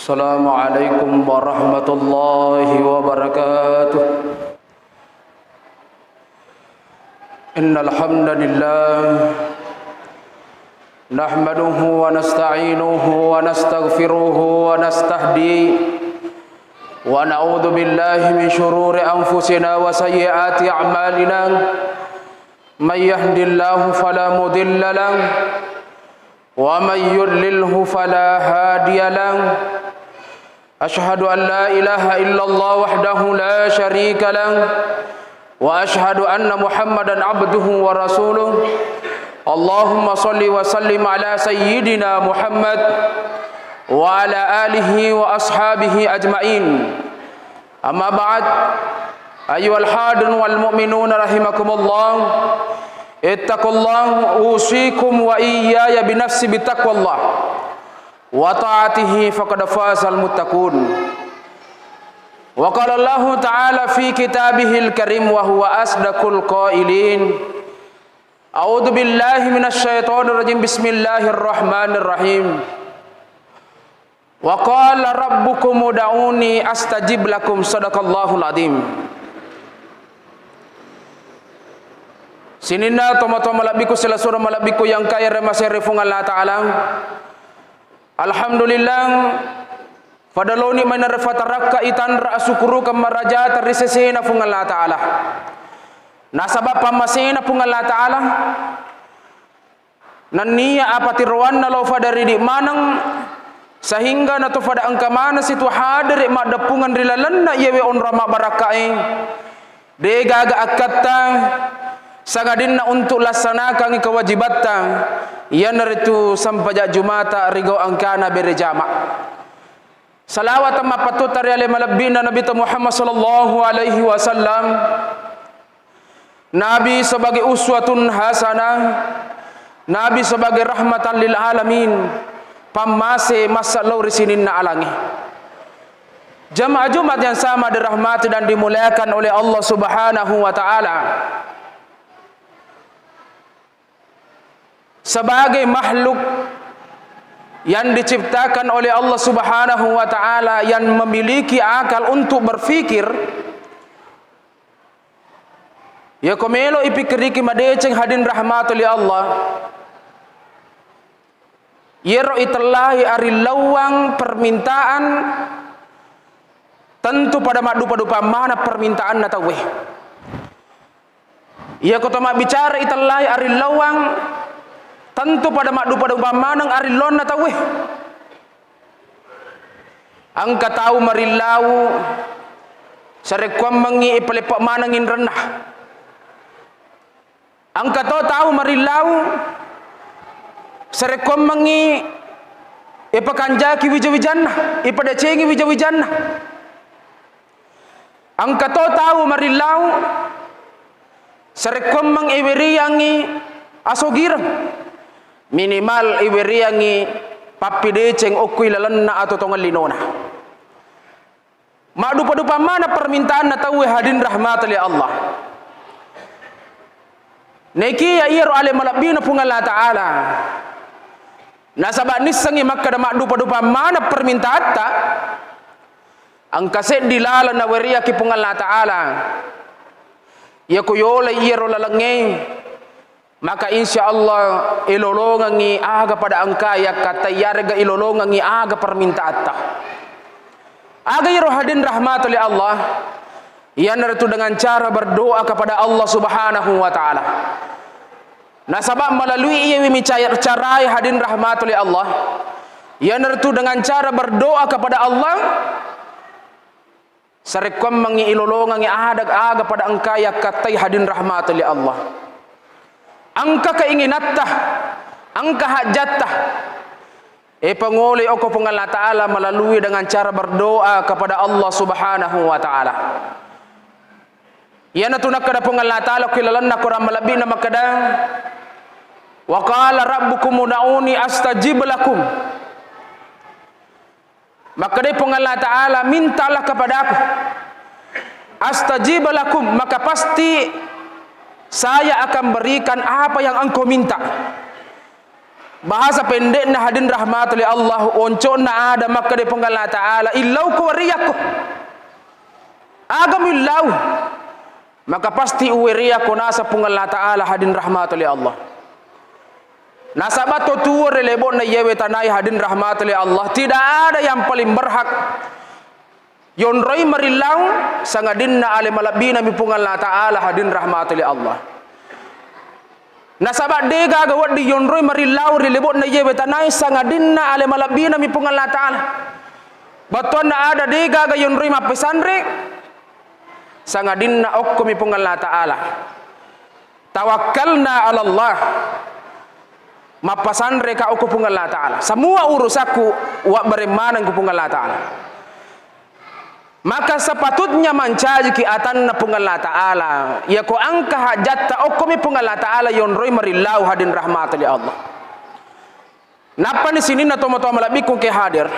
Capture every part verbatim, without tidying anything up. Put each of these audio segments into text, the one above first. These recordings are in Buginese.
السلام عليكم ورحمة الله وبركاته. إن الحمد لله نحمده ونستعينه ونستغفره ونستهديه، ونعوذ بالله من شرور أنفسنا وسيئات أعمالنا. من يهد الله فلا مضل له، ومن يضلله فلا هادي له. أشهد أن لا إله إلا الله وحده لا شريك له، وأشهد أن محمدا عبده ورسوله. اللهم صل وسلم على سيدنا محمد وعلى آله وأصحابه أجمعين. أما بعد، أيها الحاضرون والمؤمنون رحمكم الله، اتقوا الله، أوصيكم وإياي بنفسي بتقوى الله وطاعته، فقد فاز المتقون. وقال الله تعالى في كتابه الكريم وهو أصدق القائلين: أعوذ بالله من الشيطان الرجيم. بسم الله الرحمن الرحيم. وقال ربكم ادعوني أستجب لكم. صدق الله العظيم. Sininna tomatoa malebbiku, silessureng malebbiku yang kaya ri masere Puang Allah Ta'ala. Alhamdulillah, pada laoni mai narefatarakka itanra asukurukeng marajata ri sesena Puang Allah Ta'ala. Nasaba pammasena Puang Allah Ta'ala, nennia apatiroanna lao pada ridi maneng, sehingga nato pada engka maneng situ hadere maddeppungeng ri lalenna iyawe onrong mabbarakkae. Degaga akkatta sangadinna untuk lassanakangngi kewajibatta, iyanaritu sempajang Jumata rigau engkana bere jama. Salawat mappatutta ri ale malebbi'na Nabitta Muhammad sallallahu alaihi wasallam. Nabi sebagai uswatun hasanah, Nabi sebagai rahmatan lil alamin, pammase massa lao ri sininna alangnge. Jamaah Jumat yang sama dirahmati dan dimuliakan oleh Allah Subhanahu wa Ta'ala. Sebagai makhluk yang diciptakan oleh Allah Subhanahu wa Ta'ala, yang memiliki akal untuk berpikir, yako melo ipikkiriki madeceng hadirin rahmati Allah, iyaro itellai arillauang permintaan, tentu pada maddupa-dupa maneng permintaanna tauwe. Iyako to mabbicara itellai arillauang, tentu pada maddupa-dupa maneng arillonna tauwe. Engka tau marillau sarekkuammengngi ipaleppe maneng inrenna. Engka to tau marillau sarekkuammengngi ipakanjaki wija-wijanna, ipadecengi wija-wijanna. Engka to tau marillau sarekkuammeng iweriangngi asogireng, minimal iweriangngi pappideceng okko ilalenna atau tongeng linona. Maddupa-dupa maneng permintaanna tauwe hadirin rahmati Allah. Nekiya iyaro ale malebbina Puang Allah Ta'ala. Nasaba nissengngi makkeda maddupa-dupa maneng permintaatta, engka seddi laleng naweriaki Puang Allah Ta'ala. Iyako yolai iyaro lalengnge, maka insya Allah ilolongengngi aga pada engka yakkattai, yarega ilolongengngi aga permintaatta. Aga iyaro hadirin rahmati Allah, iyanaritu dengan cara berdoa kepada Allah Subhanahu wa Ta'ala. Nasaba melalui iyawe micair carai hadirin rahmati Allah, iyanaritu dengan cara berdoa kepada Allah, sarekkuammengngi ilolongengngi aga-aga pada engka yakkattai hadirin rahmati Allah. Engka keinginatta, engka hajjatta, epangoloi okko Puang Allah Ta'ala melalui dengan cara berdoa kepada Allah Subhanahu wa Ta'ala. Iyanatu nakkeda Puang Allah Ta'ala ki lalenna Quran malebbi'na makkeda, "Wa qala rabbukum ud'uni astajib lakum." Makkedai Puang Allah Ta'ala, "Mintalah kepadaku, astajib lakum, maka pasti saya akan berikan apa yang engkau minta." Bahasa pendekna hadirin rahmati oleh Allah, onconna ada makkeda Puang Allah Ta'ala, "Illauko wariyakko." Aga millau? Maka pasti uwariyakko naseng Puang Allah Ta'ala hadirin rahmati oleh Allah. Nasaba to tuo ri lebo'na iyawe tanae hadirin rahmati oleh Allah, tidak ada yang paling berhak yonroi marillau sangadinna ale malebbinami Puang Allah Ta'ala hadirin rahmati oleh Allah. Nasaba degaga wedding yonroi marillau ri lebo'na iyawe tanae sangadinna ale malebbinami Puang Allah Ta'ala. Bettuanna ada degaga yonroi mappesanre sangadinna okkomi Puang Allah Ta'ala. Tawakkalna 'ala Allah. Mappasanreka okko Puang Allah Ta'ala. Semua urusakku uwabbareng maneng ku Puang Allah Ta'ala. Maka sepatutnya mancajiki atanna Puang Allah Ta'ala. Iyako engka hajatta okkomi Puang Allah Ta'ala yonroi marillau hadirin rahmati oleh Allah. Nappani sininna tomatoa malebbiku engke hadir.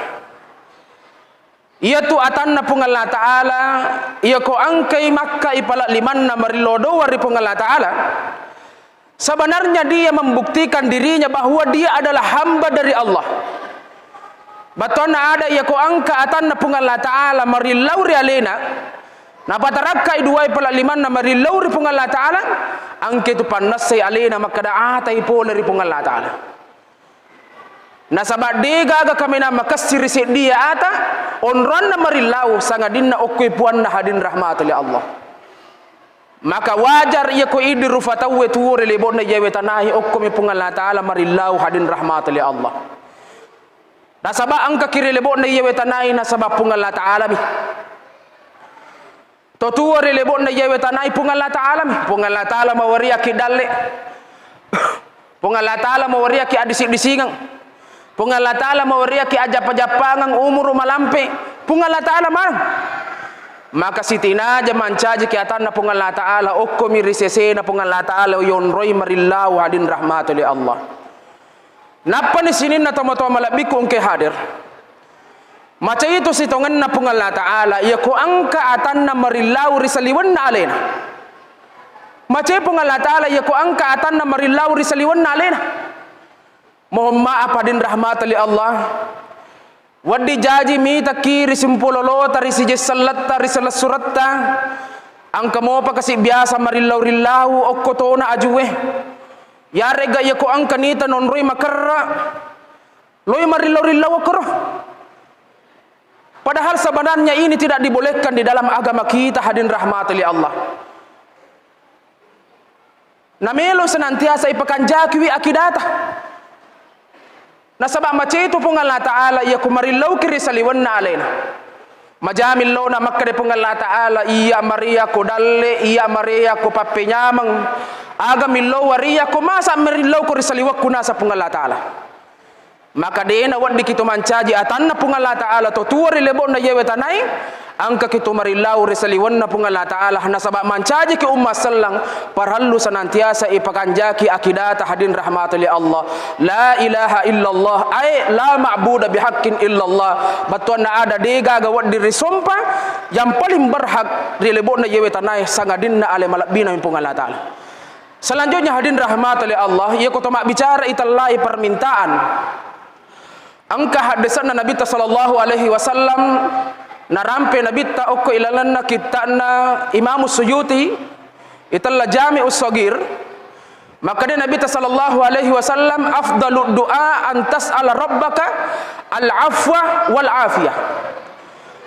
Iyatu atanna Puang Allah Ta'ala, iyako engkai makkai pala limanna marillau doa ri Puang Allah Ta'ala, sebenarnya dia membuktikan dirinya bahwa dia adalah hamba dari Allah. Bettuanna ada iyako engka atanna Puang Allah Ta'ala marillau ri alena, napatarakkai duai pala limanna marillau ri Puang Allah Ta'ala, engka tu pannessai alena makkeda atai pole ri Puang Allah Ta'ala. Nasaba degaga kaminang makessing ri seddie ata, onroanna marillau sangadinna okkoi puanna hadirin rahmati oleh Allah. Maka wajar iyako idi rufa tauwe tuo ri lebo'na iyawe tanae okkomi Puang Allah Ta'ala marillau hadirin rahmati oleh Allah. Nasaba engkaki ri lebo'na iyawe tanae nasaba Puang Allah Ta'ala mi. To tuo ri lebo'na iyawe tanae Puang Allah Ta'ala mi. Puang Allah Ta'ala mawariaki dalle. Puang Allah Ta'ala mawariaki addisi-disingeng. Puang Allah Ta'ala mawariaki ajappa-jappangeng umuru malampe. Puang Allah Ta'ala maneng. Maka sitinaja mancajiki atanna Puang Allah Ta'ala, okkomi ri sesena Puang Allah Ta'ala yonroi marillau hadirin rahmati oleh Allah. Nappani sininna tomatoa malebbiku engke hadir. Macai tu sitongenna Puang Allah Ta'ala, iyako engka atanna marillau ri saliwenna alena. Macai Puang Allah Ta'ala, iyako engka atanna marillau ri saliwenna alena. Mohon maaf hadirin rahmati oleh Allah. Wedding jaji mitaki ri simpulolota, ri sijeng selletta, ri selessuretta. Engka mopa kasi biasa marillau-rillau okko tona ajue. Yarega iyako engka nita nonroi makerra. Loi marillau-rillau okkoro. Padahal sebenarnya ini tidak dibolehkan di dalam agama kita, hadirin rahmati oleh Allah. Namelo senantiasa ipakanjakiwi akidata. Nasaba macetu Puang Allah Ta'ala iyako marillauki ri saliwenna alena. Majamin lona makkeda Puang Allah Ta'ala, iya maria ko dalle, iya maria ko pappenyameng, aga millau waria ko masa marillauko ri saliwekku naseng Puang Allah Ta'ala. Maka dena weddiki to mancaji atanna Puang Allah Ta'ala to tuo ri lebo'na iyewe tanae, engkaki to marillau ri saliwenna Puang Allah Ta'ala, nasaba mancajiki umma selleng, parellu senantiasa ipakanjaki akidata hadirin rahmati oleh Allah. La ilaha illallah, ai la ma'budu bihaqqin illallah. Bettuanna ada degaga wedding risompa yang paling berhak ri lebo'na iyewe tanae sangadinna ale malebbina Puang Allah Ta'ala. Selanjutnya hadirin rahmati oleh Allah, iyako to mabbicara itellai permintaan. Engka haddesanna Nabitta sallallahu alaihi wasallam, narampe Nabitta okko ilalenna kitta'na Imam Suyuti, itella Jami'us Saghir. Makkeda Nabitta sallallahu alaihi wasallam, "Afdalud du'a an tas'ala rabbaka al-afwa wal afiyah."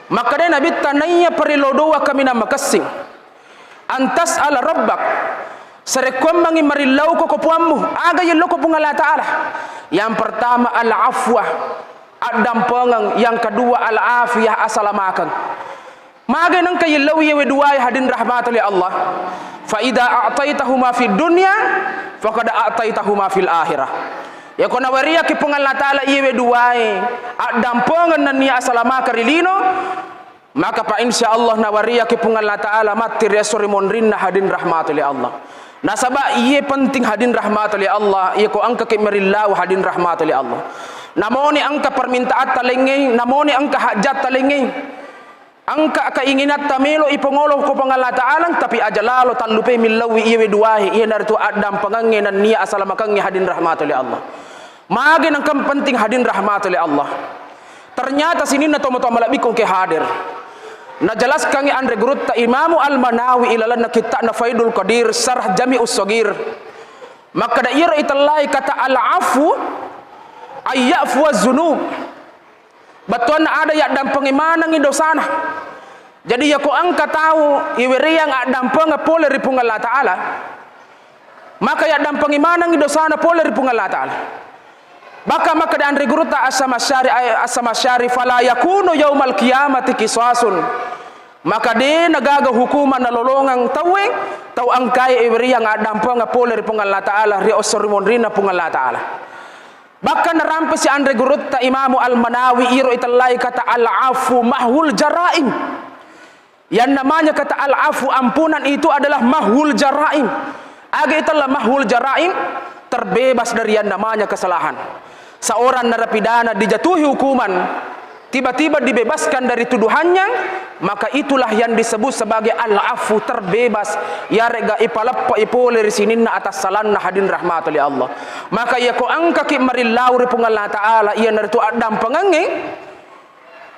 Makkeda Nabitta, naiya parillau doa kaminang makessing. An tas'ala rabbak, sarekkuammengngi marillauko ko puammu, aga yelloko Puang Allah Ta'ala? Yang pertama al-afwa, addampengeng, yang kedua al-afiyah, asalamakeng. Magai nengka yellau iyewe duae hadirin rahmati oleh Allah? Fa idza a'taitahuma fid dunya faqad a'taitahuma fil akhirah. Iyako nawariaki Puang Allah Ta'ala iyewe duae, addampengeng nennia asalamakeng ri lino, maka pa insya Allah nawariaki Puang Allah Ta'ala matti ri esso ri monrinna hadirin rahmati oleh Allah. Nasaba iye penting hadirin rahmati oleh Allah, iyako engkaki marillau hadirin rahmati oleh Allah. Namoni engka permintaatta laingnge, namoni engka hajjatta laingnge. Engka keinginanta melo ipongolo ko Puang Allah Ta'ala, tapi aja lalo tallupe millauwi iyewe duae, iyanaritu addampengengnge nennia asalamakengnge hadirin rahmati oleh Allah. Magi nengka penting hadirin rahmati oleh Allah. Ternyata sininna tomatoa malebbiku engke hadir. Najelaskangngi anre gurutta Imamu Al-Manawi ilalenna kitta'na Faidul Qadir, Syarah Jami'us Shaghir. Makkeda iyaro itellai kata al-afu, ayyafu az-zunub. Bettuanna ada yaddampengi manengngi dosana. Jadi, yako engka tau iwereang addampengeng pole ri Puang Allah Ta'ala, maka yaddampengi manengngi dosana pole ri Puang Allah Ta'ala. Bahkan makkeda anre gurutta As-Samasyari, As-Samasyari, "Fala yakunu yaumal qiyamati qisasun." Maka de nagaga hukuman nalolongeng tauwe, tau engkae iwereang addampengeng pole ri Puang Allah Ta'ala, ri esso ri monrinna Puang Allah Ta'ala. Bahkan narampesi anre gurutta Imamu Al-Manawi iro itellai kata al-afu mahul jaraim. Yang namanya kata al-afu, ampunan, itu adalah mahul jaraim. Aga itella mahul jaraim? Terbebas dari yang namanya kesalahan. Seorang narapidana dijatuhi hukuman, tiba-tiba dibebaskan dari tuduhannya, maka itulah yang disebut sebagai al-afu, terbebas, yarega ipaleppe pole ri sininna atassalanna, hadirin rahmati oleh Allah. Maka yako engkaki marillau ri Puang Allah Ta'ala, iyanaritu addampengengnge,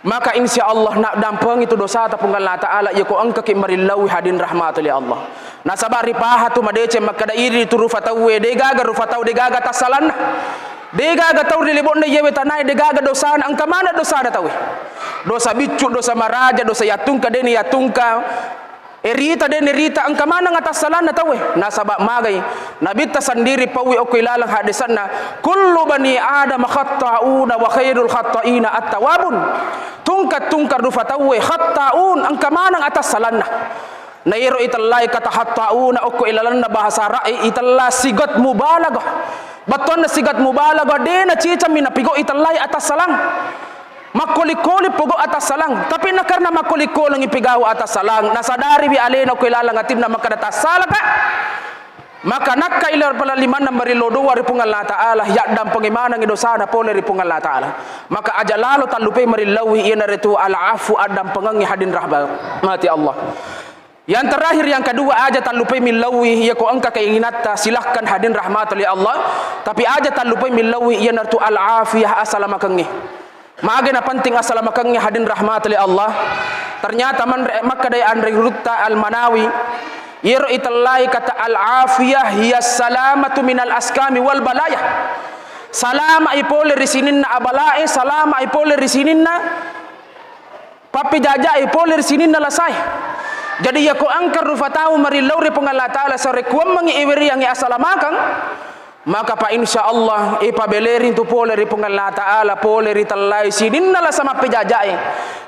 maka insya Allah naddampengi tu dosata Puang Allah Ta'ala, yako engkaki marillaui, hadirin rahmati oleh Allah. Nasaba ripaha tu madeceng makkeda, iri tu rufa tauwe, degaga rufa tau, degaga tassalanna. Degaga tau ri lebo'na iyewe tanae, degaga dosana, engka maneng dosana tauwe. Dosa biccu, dosa maraja, dosa yattungka, deni yattungka, erita, deni rita, engka maneng atassalanna tauwe. Nasaba magai Nabitta sendiri pauwi okko ilaleng haddesanna, "Kullu bani Adam khatta'una wa khairul khatta'ina at-tawabun." Tungka-tungka rufa tauwe khatta'un, engka maneng atassalanna. Na iyaro itellai kata khatta'una okko ilalenna bahasa Ara'e, itella sigat mubalaghah. Bettuanna sigat mubalaghah, de nacicammi napigau itellai atassalang. Makkoli-koli pogau atassalang, tapi nakarena makkoli-kolengngi pigau atassalang, nasadariwi alena okko ilaleng atinna makkeda tassalaka. Maka nakka ila pala limanna marillau doa ri Puang Allah Ta'ala, yaddampengi manengngi dosana pole ri Puang Allah Ta'ala. Maka aja lalo tallupai marillaui iyanaritu al-afu, addampengengngi, hadirin rahmati Allah. Yang terakhir, yang kedua, aja tallupai millaui, iyako engka keinginanta, silahkan, hadirin rahmati oleh Allah. Tapi aja tallupai millaui iyanaritu al-afiyah, asalamakengnge. Mage napenting asalamakengnge, hadirin rahmati oleh Allah. Ternyata manre, makkedai anre gurutta Al-Manawi, iyaro itellai kata al-afiyah hiya salamatu minal askami wal balaya. Salama'i pole ri sininna abalae, salama'i pole ri sininna pappejajae, pole ri sininna lasae. Jadi, yako engka rufa tau marillau ri Puang Allah Ta'ala, sarekkuammengngi iweriangngi asalamakeng, maka pa insya Allah ipabelering tu pole ri Puang Allah Ta'ala, pole ri tellai sininna lasa mappejajae.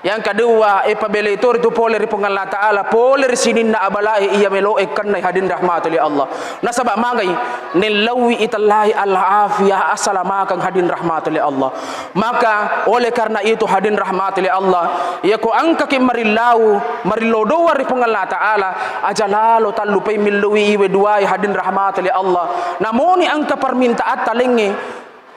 Yang kedua, ipabelei tori tu pole ri Puang Allah Ta'ala, pole ri sininna abalae iya meloe kennai, hadirin rahmati oleh Allah. Nasaba magai, nellauwi itellai al-afiyah, asalamakeng, hadirin rahmati oleh Allah. Maka oleh karena itu, hadirin rahmati oleh Allah, yako engkaki marillau, marillau doa ri Puang Allah Ta'ala, aja lalo tallupai millaui iwe duai, hadirin rahmati oleh Allah. Namoni engka permintaatta lengnge,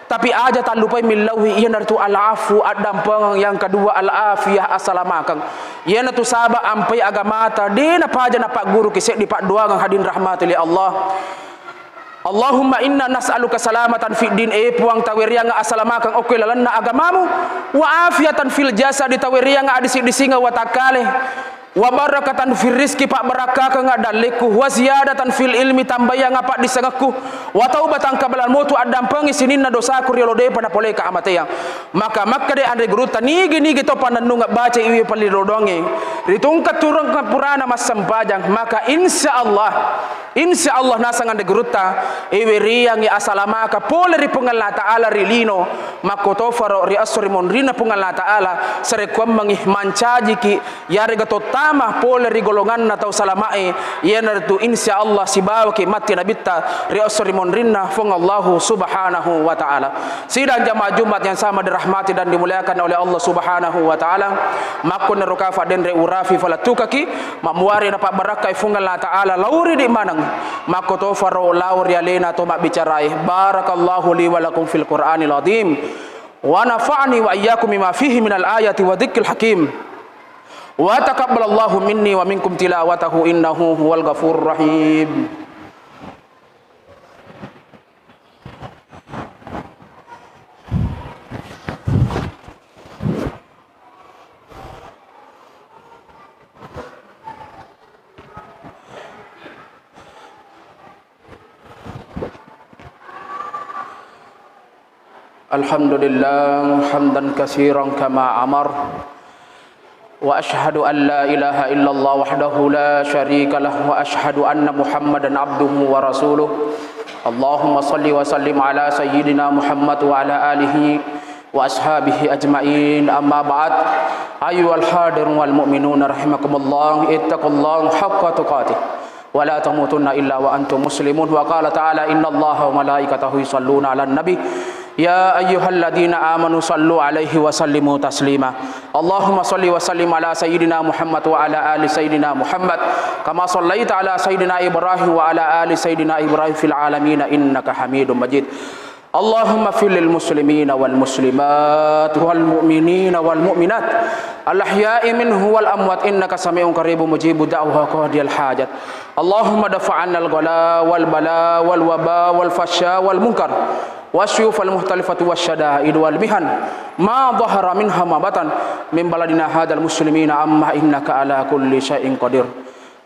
tapi aja tallupai millaui, iyanaritu al-afu, addampengeng, yang kedua al-afiyah, asalamakeng. Iyanatu saba ampai agamata, de napaja napagguruki seddi paddoangeng, hadirin rahmati oleh Allah. Allahumma inna nas'aluka salamatan fid din, e Puang, tawerianga asalamakeng okko ilalenna agamamu, wa afiyatan fil jasadi, tawerianga adisi-disingeng watakkale, wa barakatan fir rizki, pabbarakkakeng dallekku, wa ziyadatan fil ilmi, tambaianga paddisengekku, wa taubatan qabla al mautu, addampengi sininna dosaku riolo depa napoleika amateang. Maka makkeda anre gurutta, nigi-nigi to panennungeng baca iwi pallidodoangnge ri tungka turung purana massempajang, maka insya Allah, insya Allah naseng anre gurutta, iweriangngi asalamakeng pole ri Puang Allah Ta'ala ri lino, makkotofaro ri esso ri monrinna Puang Allah Ta'ala, sarekkuammengngi mancajiki yarega tottama pole ri golonganna tau salamae, iyanaritu insya Allah sibawaki matti nabitta ri esso ri monrinna Puang Allahu Subhanahu wa Ta'ala. Sidang jamaah Jumat yang sama dirahmati dan dimuliakan oleh Allah Subhanahu wa Ta'ala, makkunaro kafa denre urafi falattukaki, mammuare napabbarakkai Puang Allah Ta'ala, lauri di maneng, makkotofaro lao ri alena to mabbicarae. Barakallahu li wa lakum fil Qur'anil azim, wa nafa'ni wa iyyakum bima fihi minal ayati wa dzikril hakim. Wa taqabbalallahu minni wa minkum tilawatahu innahu huwal ghafurur rahim. الحمد لله حمدا كثيرا كما أمر، وأشهد أن لا إله إلا الله وحده لا شريك له، وأشهد أن محمدا عبده ورسوله. اللهم صل وسلم على سيدنا محمد وعلى آله وأصحابه أجمعين. أما بعد، أيها الحاضرون والمؤمنون رحمكم الله، اتقوا الله حق تقاته ولا تموتن إلا وأنتم مسلمون. وقال تعالى: إن الله وملائكته يصلون على النبي، يا أيها الذين آمنوا صلوا عليه وسلموا تسليما. اللهم صل وسلم على سيدنا محمد وعلى آل سيدنا محمد، كما صليت على سيدنا إبراهيم وعلى آل سيدنا إبراهيم في العالمين إنك حميد مجيد. اللهم اغفر للمسلمين والمسلمات والمؤمنين والمؤمنات الأحياء منهم والأموات إنك سميع قريب مجيب الدعوة قاضي الحاجات. اللهم ادفع عنا الغلاء والبلاء والوباء والفحشاء والمنكر والسيوف المختلفة والشدائد والمحن ما ظهر منها ما بطن من بلدنا هذا المسلمين عامة إنك على كل شيء قدير.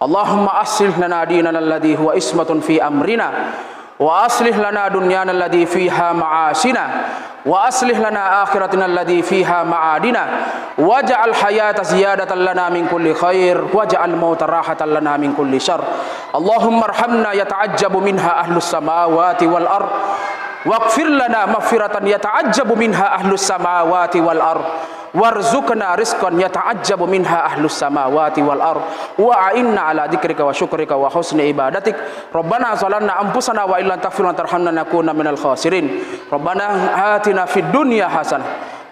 اللهم أصلح لنا ديننا الذي هو عصمة في أمرنا، وأصلح لنا دنيانا الذي فيها معاشنا، وأصلح لنا آخرتنا الذي فيها معادنا، واجعل الحياة زيادة لنا من كل خير، واجعل الموت راحة لنا من كل شر. اللهم ارحمنا يتعجب منها أهل السماوات والأرض، واغفر لنا مغفرة يتعجب منها أهل السماوات والأرض، وارزقنا رزقا يتعجب منها أهل السماوات والأرض، وأعنا على ذكرك وشكرك وحسن عبادتك. ربنا ظلمنا أنفسنا وإن لم تغفر لنا وترحمنا لنكونن من الخاسرين. ربنا آتنا في الدنيا حسنة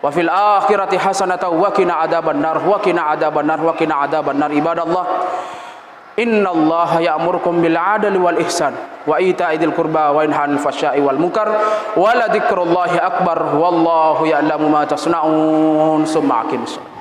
وفي الآخرة حسنة وقنا عذاب النار، وقنا عذاب النار، وقنا عذاب النار. عباد الله، إن الله يأمركم بالعدل والإحسان وإيتاء ذي القربى وينهى عن الفحشاء والمنكر ولذكر الله أكبر والله يعلم ما تصنعون. ثم أقيموا الصلاة.